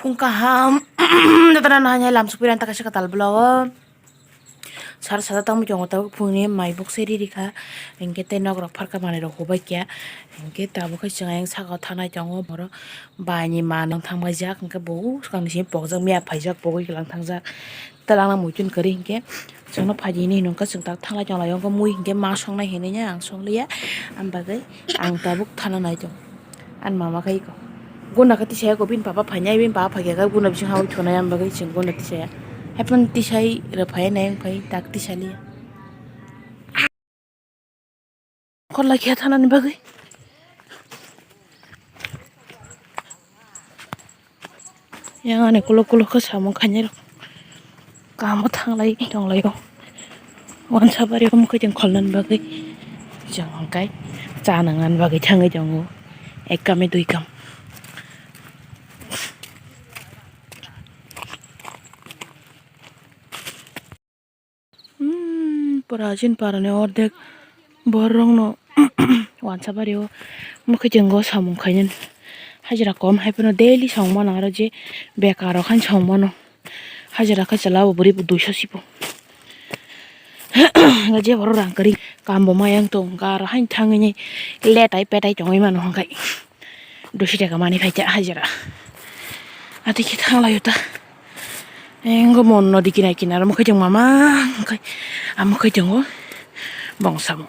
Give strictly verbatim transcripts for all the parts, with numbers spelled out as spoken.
Phung kaham, jotono no hwnwi lam sukphi rani taka se kwtal vlog o. Sar sajak tangwi tongo tabuk phungni mai bukse riri kha, hinkhe tei nok rok pharkha manwi rok hubai kha, hinkhe tabuk khe chwng ayang saka o thanai tongo borok bai ni manwi thangbai jak, hinkhe bo swkang ni simi pokjak miya phaijak pogwi kwlang thangjak. Twlangna muichun kwrwi hinkhe chwngno phaidi hinwi hwnwi wngkha, chwng tak thanglai tonglai o wngkha mui hinkhe ma songnai hinwi ang songliya, ani bagwi ang tabuk thana nai tongo. Ani mama khe iko guna khe tisaya ko bini papa phainai, bini papa phaikha khe guna bising hawi thunai, ani bagwi chwng guna tisaya. Haiphano tisai rw phai nai wng phai tak tisaliya. Khorlai khe thanani bagwi. Yang ani kolok kolok khe samung khainai rok. Kamo thanglai tonglaio. Wansa bari o mukhai tong kholnani bagwi. Chwng hwnkhai cha nangani bagwi thangwi tongo. Ek kame dui kam. Hmm, pura chini parani ordek borokno wansa bari o mukhai tongo samung khainani. Hajira kom hai phano daily samung mano aro je bekar rok haino samung mano. Hajira khe chwla bo bwrwi bo duiso sibo. Nga je borok rang kwrwi kam bo maya wng tong kha aro haino thangwi letai petai tongwi mano hwnkhai. Duiso taka mani phai ta hajira. Ati khe thang laio ta. Engo mon nodi kinai kinaro mukhai tong mama, mukhai, a mukhai tongo bongsa bo.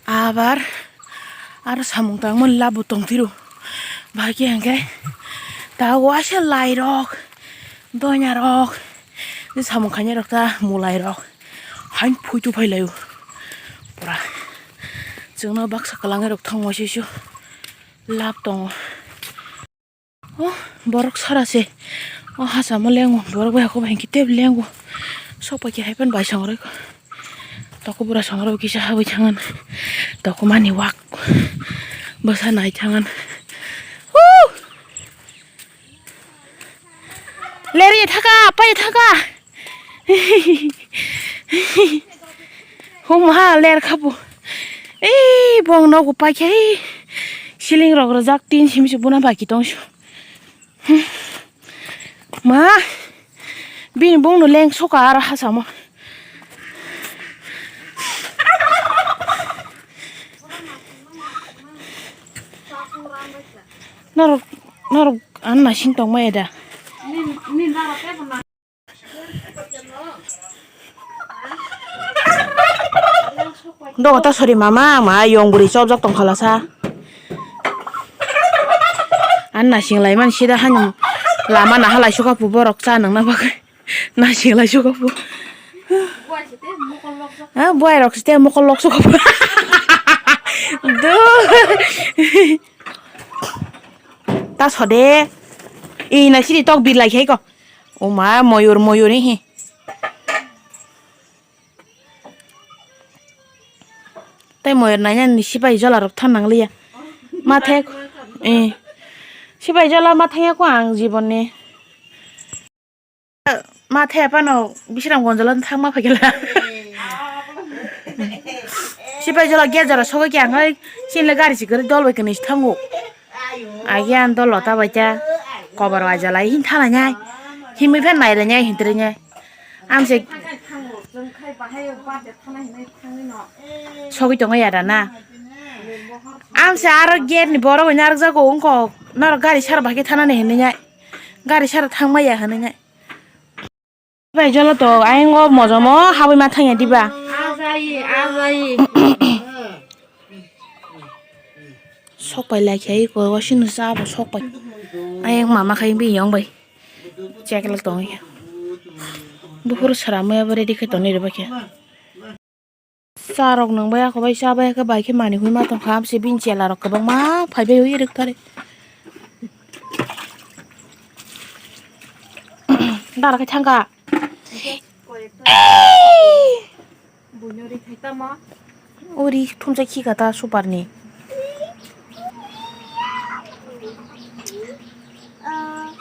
Abar aro samung tangmani labo tongphiro. Bahai khe hwnkhe ta waisa lairok, doinarok, samung khainairok ta mulairok. Hain phuitu phai laio pura. Chwngno baksa kwlangwi rok thangma swisu lab tongo. Oh, borok sora se. Oh, hachamo lengo. Borok bai hakhe bai hwnkhe tei lengo. Sok pai khe hai phano bai songoroi kho. Toko bura songoroi kisa habwi thangan. Toko mani wak. Bwsa nai thangan. Woo! Leri thaka, pai thaka. Hum ha ler khabu. Ei bong nogo paikhe ei. Ceiling rok rijak tin simi se buna bai kitong su. Ma bini bong no leng soka aro hachamo. Norok norok an nasing tong maya da. Dogo ta sori mama, ma yong bwrwi chopjak tong khala sa. An nasing lai man sida hani lama naha lai suka pu borok cha nang na bagwi. Nasing lai suka pu. Ha, buai rok site mokol lok suka pu. Do. Ta sode. I na siri tok bir lai khai ko. O ma, moyur, moyur, he. Tei moyur naina ni sipai jola rok than nang liya. Ma thek, eh. Sipai jola ma thangya ko ang jibon ni. Ma thaya pano Bisramganj lo thangma phaikhe la. Sipai jola gate jora sogwi khe ang oi, chini le gari si kwrwi dol bai kwnwi si thango. Agi ang dol lota bai ta kobar waja lai hin thala nyai. Himwi phan nai lai nyai hin tre nyai. Ang se sogwi tongo yada na. Ang se aro gate ni borok bai narwk jago wngkok norok gari sara bai khe thana ni hinwi nyai. Gari sara thangma ya hinwi nyai. Bai jolo to ayang o mojomo habwi ma thangya diba. Ajai, ajai. Sok pai lai khe iko wasing no cha bo sok pai. Ayang mama khai bini yong bai. Chek lak tong ya. Buphuru sara maya bo ready khai tong ni re ba khe. Cha rok nang bai ako bai cha bai khe bai khe manwi hwnwi ma tong kha, amse bini chela rok kwbangma phai bai ui rwk thari. Dara khe thang kha. Uri thumsa khi kha ta super ni.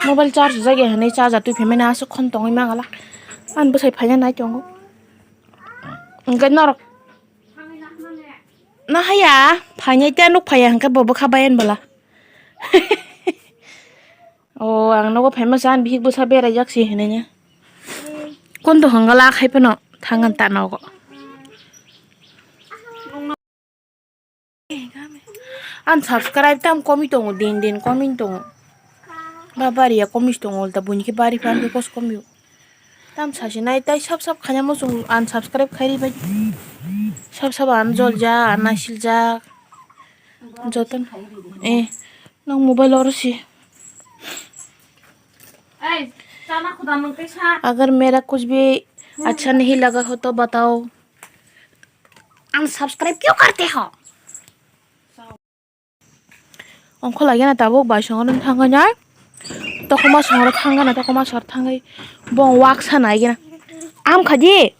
Mobile charge jagya hwnwi charger twi phaimani aswk khon tongwi ma khala. Ani bwsai phaina nai tongo. Hwnkhe norok no haya phainai tei nuk phaiya hwnkhe bo bwkha bai ani bwla. O, ang nogo phaima sa, ang bihik bwsa beraijak si hinui ya. Kon to hwnga la khai phano thangan ta nogo. Ang subscribe tam komi tongo, din din komi tongo. Ba bari ya komi tongo, ulta buini khe bari phan khe kos komi. Tam sasinai tai sab sab khaina muchung unsubscribe khairi bai. Sab sab ang joljak, ang naisiljaak. Joto. Eh, nang mobile oro si. Ei, chana khuda nung tei sa. अगर मेरा कुछ भी अच्छा नहीं लगा हो तो बताओ। Unsubscribe क्यों करते हो? Ongkho lagina tabuk bai songro thangwi nai. Tokoma songro thangwi nai, tokoma sor thangwi bong waksa nai gina. Am khaji.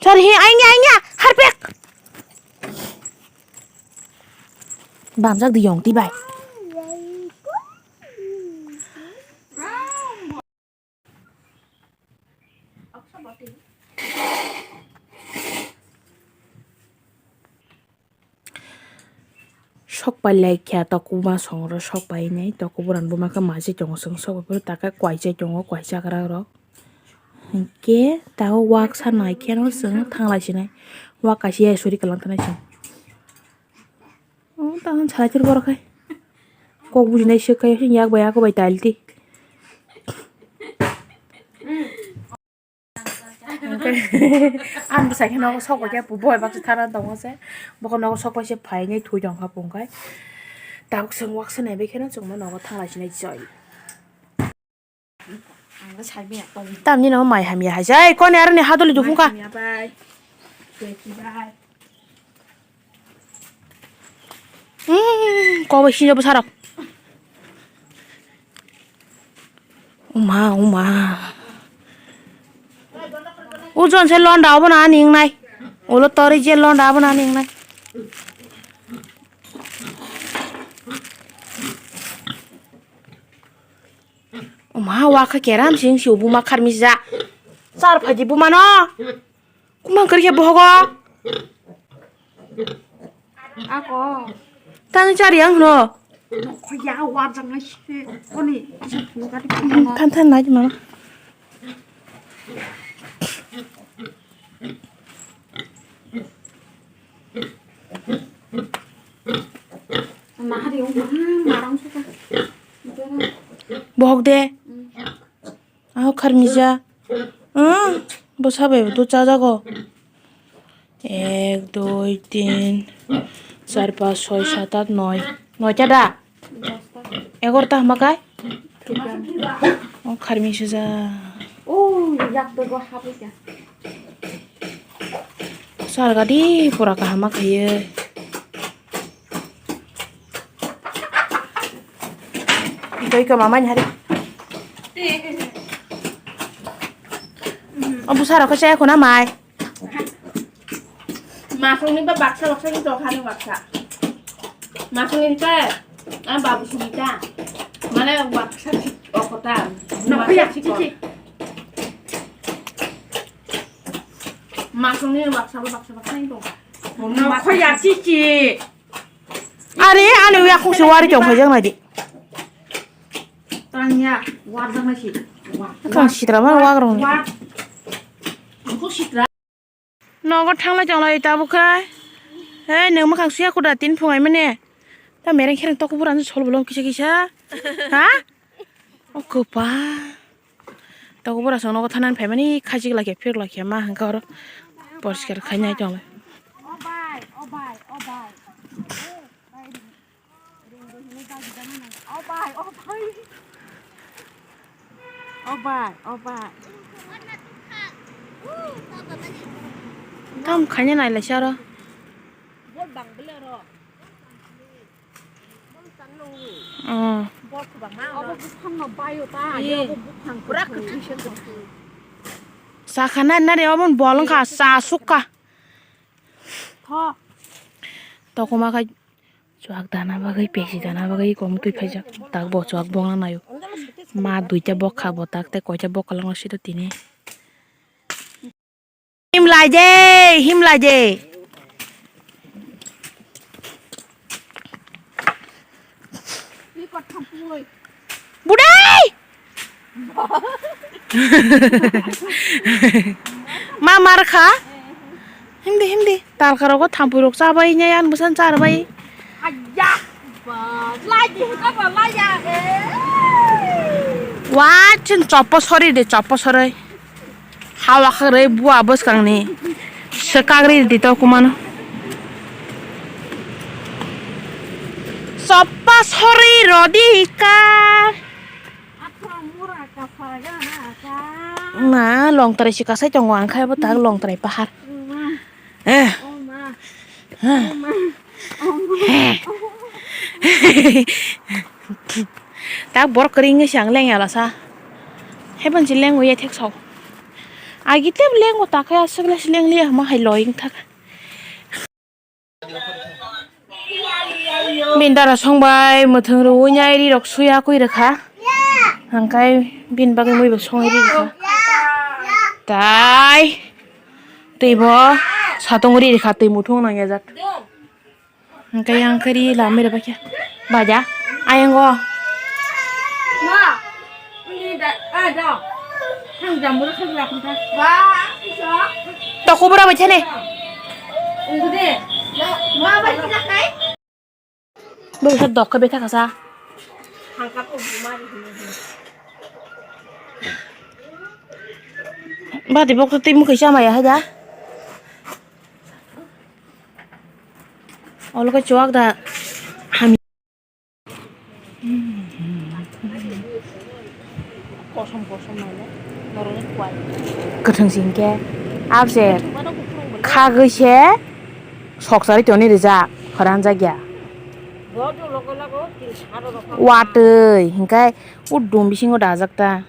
Sar hi, ainya, ainya, harpek. Bamjak di yong ti bai. Sok pai lai kha, tokuma songro sok pai nai, tokubura buma khe majai tongo, chwng sok pai phuru taka kwai chai tongo, kwai chagra rok. Hinkhe tabuk waksa nai kheno chwng thanglai sinai, wak kaisa ya suri kwlwng thanai chwng. O, tamo salai thwr borok hai. Kok bujinai swk khe yak bai ako bai talti. Ang bwsai khe nogo sok bai khe bo bai baksa thana tongo se. Bokhe nogo sok bai se phainai thwi tong kha bo hwnkhai. Tabuk chwng waksa nai bai kheno chwngno nogo thanglai sinai joi. Tamni no mai hamya hai jai koni aroni hadoli dukung kha. Hmm, kobo sinjo bwsarok. Uma, uma. Ujon se londa obo na ani wngnai. Ulo tori je londa obo na ani wngnai. Uma, wakha keram sing si buma kharmisa. Char phaidi buma no. Kumang kari khe bohogo. Ako. Tang chari ang no. Khoya warjak nai se. Oni kisa phunukati phunukano. Than than nai ma. Nahari o ma marang suka. Bohok de. Aho kharmija. Ah, bo sabai bo to chajago. Ek, dui, tin, char, pas, soi, sat, at, noi. Noita da? Egorta hamakai? O kharmi suja. O yak bego habika. Sar gadi pura kahama khaiye. Doi ka mama nyari. O busa rok khe chaya khuna mai. Masongni ba baksa baksa ni dokhani baksa. Masongni ta, a babu sini ta. Mane baksa si okota. Baksa si ko. Masongni baksa ba baksa baksa ni dong. Nokhoya chichi. Are, ani uya khungsi wari tong phai jang nai di. Tanya, warjak nai si. Kang sitra ma wak rong. Kok sitra. Nogo thanglai tonglai tabuk khe. He, nwng mwkhang suya kuda tin phungai mane. Ta mereng khereng tok bura ni sol bolong kisa kisa. Ha? O kwpa. Tok bura song nogo thanani phaimani khajik lakhe phirok lakhe ma hwnkhe oro poriskar khainai tonglai. Tam khaina nailaisa oro. Oh. Sakha nari nari obo bol wngkha, cha sukha. Tokoma khai. Chuak dana bagwi, pesi dana bagwi, kom twi phaijak. Tak bo chuak bongna naio. Ma duita bokha bo tak tei koita bokha langno sito tini. Himlai de, himlai de. Budai! Ma mar kha? Himdi, himdi. Talka rogo thampui rok chabai nai, an bwsan char bai. Wa, chin choppo sori de, choppo sori. Hawa khagrwi bua bwskangni swkagri di to kumano. Choppa sori rodi ka. Ma longtrai si kasai tongo ang khai bo tak longtrai pahar. Eh. Tak borok kwrwi wngwi se ang leng ya lasa. Haiphano se leng ya thek sao. Agi tei leng bo ta khe aswk le se leng liya hwnba hai loi wng thak. Bini dara song bai mwthwng rwui nai ri rok suya kwi rwkha. Hwnkhai bini bagwi mui bo songwi ri rwkha. Tai. Twi bo satong ri rikha, twi muthung nang yajak. Hwnkhe yang khe ri lamwi rwbaikhe. Baja, ayang o. Toko bura bai thani. Bwsa dok khe betha kasa. Bati bok twi mukhui chamaya hai da. Olo khe chuwak da. Ham. Kosom kosom nai le. Norok ni kwai. Kwthwng sing khe. Abse. Khagwi se. Sok chari toni rijak, khorang jak ya. Watwi, hinkhe udum bisingo dajak ta.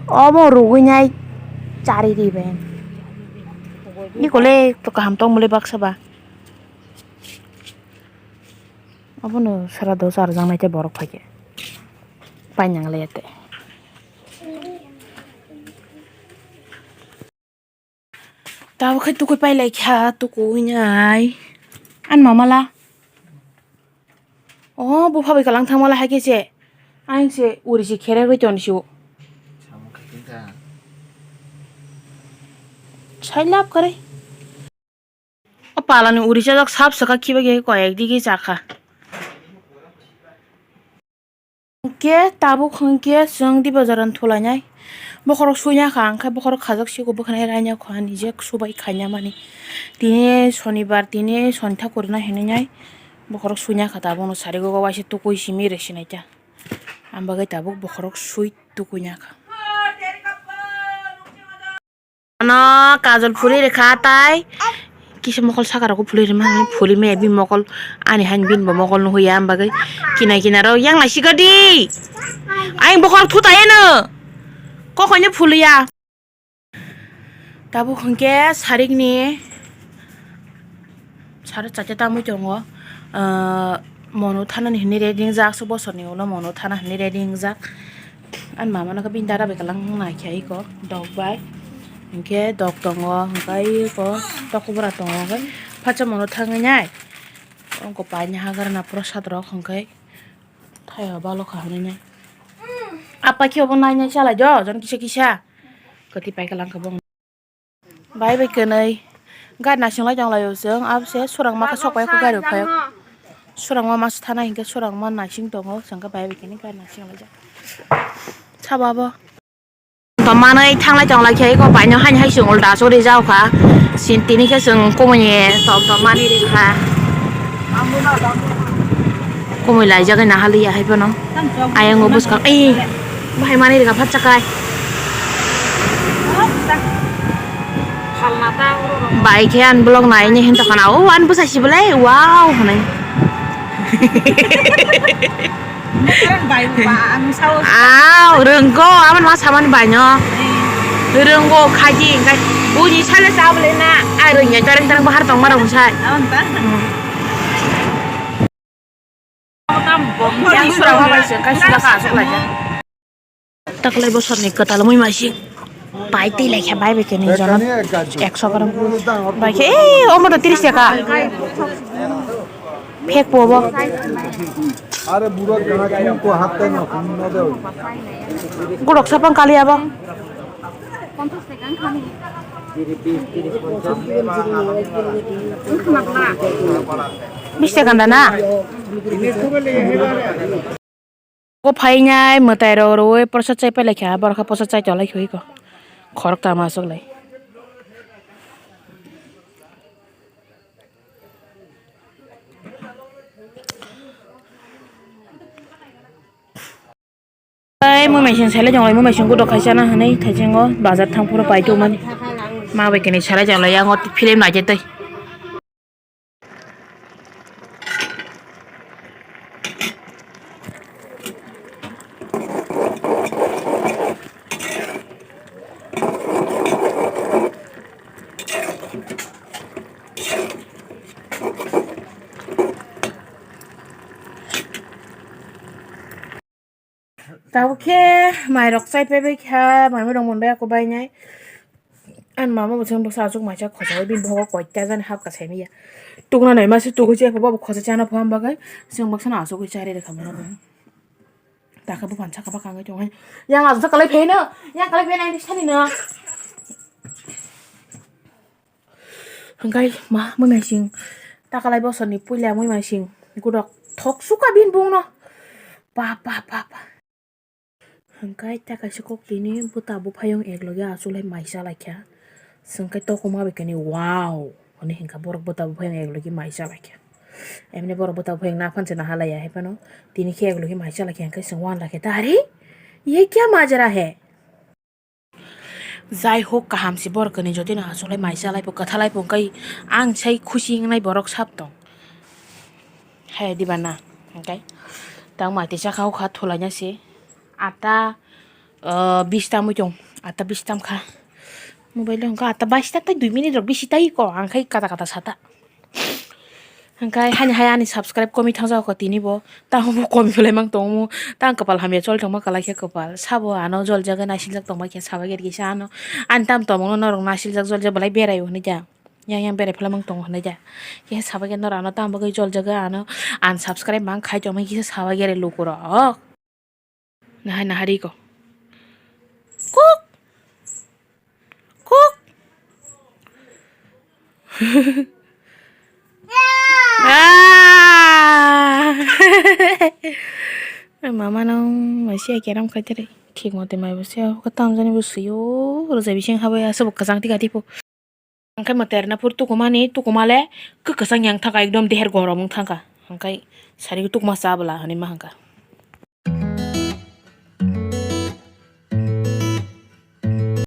Obo rugwi nai chari ribai. Ni kole to kaham tong mole baksa ba. Obono sara do char jang nai te borok phai khe. Painang le te. Tabuk khe tukui pai lai kha, tukui nai. Ani mama la. O, bupha bai kalang thang mala hai khe se. Ang se uri se khere goi ton se o. Samung khe khe ta. Sai lap kare. O palani uri chajak sap saka khiba khe koyek digi chakha. Hwnkhe tabuk hwnkhe chwng Dibajaran thulainai. Bokhorok suina kha, hwnkhe bokhorok khajak siko bwkhanai raina kha, nijek subai khaina mani. Tini sonibar, tini sonitha kurina hinwi nai. Bokhorok suina kha, tabukno sarigo waisa tukui simi rwsinai ta. Ang bagwi tabuk bokhorok sui tukuina kha. Ano kajol phuri rikha tai. Kisa mokol saka rok phuri rima phuri me bi mokol ani han bin bo mokol no huya am bagwi kina kina rok yang nai siga di. Aing bokhorok thu tai ano. Kokhoino phuluya. Tabuk hwnkhe sarikni saro chaita tamwi tongo, ah, mono thanani hinwi ready wngjak, aswk bosorni ulo mono thana hinwi ready wngjak. Ani mama no khe bini dada bai kwlwng naikhe iko dok bai, hinkhe dok tongo, hinkhe iko tokobora tongo, hinkhe phatsa mono thangwi nai. Ongko paini hagrana prosad rok hinkhe thaiha balokha hinwi nai. Apa khe obo nai nai chalai do, jon kisa kisa. Kwtwi pai kwlwng khe bo. Bai bai kwnwi gari naising lai tong lai o chwng, abo se surangma khe sok pai kho gari o phai o. Surangma masa thana hinkhe surangma naising tongo, chwng khe bai bai kwnwi gari naising lai jak. Sabo abo. Tom manwi thanglai tong lai khe eko paino haini hai chwng ulta chori jak kha. Sin tini khe chwng kumui ni tom tom manwi ri kha. Kumui laijak nahaliya hai phano. Ayang o bwskang, ei, bahai manwi rikha phatsa kai. Bai khe ani vlog nai ni hinto khana, o ani bwsa si belai, wow, hwnwi. Aw, rwngko, amo ma samani baino. Rwngko, khaji, engkai, buini sale sa belai na, ai rwngya, tareng tareng bahar tongma rwng sai. Yang sura ma bai se kai sula ka asuk lai ja. Taklai bosorni kwtal mui maising. Pai twi lai khe bai bai khe ni jono ekso gram. Bai khe, eh, omo to tris taka. Phek po bo. Are buro gana khum ko hat tai no khum no de. Gorok sapang kali abo. Bish taka da na? Bo phainai mwtai rok rwui porsa chai pai lai kha, borok khe porsa chai tong lai kha iko. Khorok tama aswk lai. Tei mui maising sai lai tong lai, mui maising godo kaisa na hinui thaisingo bazar thang phuru pai tongmani. Ma bai kini sai lai tong lai, yang o film nai tei. Tabuk khe mairok chai paibai kha, mairok mon bai ako bainai. Ani mama bo chwng bwsa achuk maisa khochai bini bokhok koita jani hapka saimanya. Tukna naima se tugui se bobo khochai chana phan bagwi chwng baksa no achugwi chari rwkha mano bo. Takhe buphang saka bwkha wngwi tongwi yang achuk kalai phaino yang kalai phaino ang sani no. Hwnkhe ma mui maising takalai bosorni puila mui maising godok thok sukha bini bungno. Bap bap bap bap. Hwnkhe ta kaisa kok tini bwta buphayung eklogi achuk lai mai cha laikha. Chwng khe tokma bai kani wow hwnwi hwnkha borok bwta buphayung eklogi mai cha laikha. Emni borok bwta buphayung naphang se naha laiya hai phano tini khe eklogi mai cha laikha hwnkhe chwng uanlakha ta ari ye kya majra hai. Jai hok, kaham se borok kwnwi jotino achuk lai mai cha lai pho kwtha lai pho hwnkhe ang sai khusi wngnai borok sab tong. Hai diba na hwnkhe tang mai tei chakha hokha thulaina se ata, ah, bis tamwi tong ata bis tamkha mobile hwnkhe ata bais ta tei dui minute rok bisi tai ko ang khai kata kata sata. Hwnkhe haini hai ani subscribe komi thangjago tini bo. Tamo bo komi belai mang tongo. Tang kwpal hamya choli tongma kwlai khe kwpal. Sabo ano joljagwi naisingjak tongma khe sabai khe kisa ano. Ani tam tongmano norok naisingjak joljak belai berai o hinui da. Yang yang berai phalamang tongo hinui da. Khe sabai khe norok ano tamo bagwi joljagwi ano unsubscribe mang khai tongma kisa sabai khe lukurok. Nahai nahari ko. Kuk. Kuk. Ah. Mama nang masi keram kaitere. Thik mote mai bo se ko tamjani bo suyo. Roja bising habai asa bo kajang tika tipo. Ang khe mwtai rwna phuru tukumani, tukuma le kwkwchang yang thangkha, ekdom deher gorom wng thangkha. Hwnkhe sari tukuma cha bwla hwnwi ma hwnkha.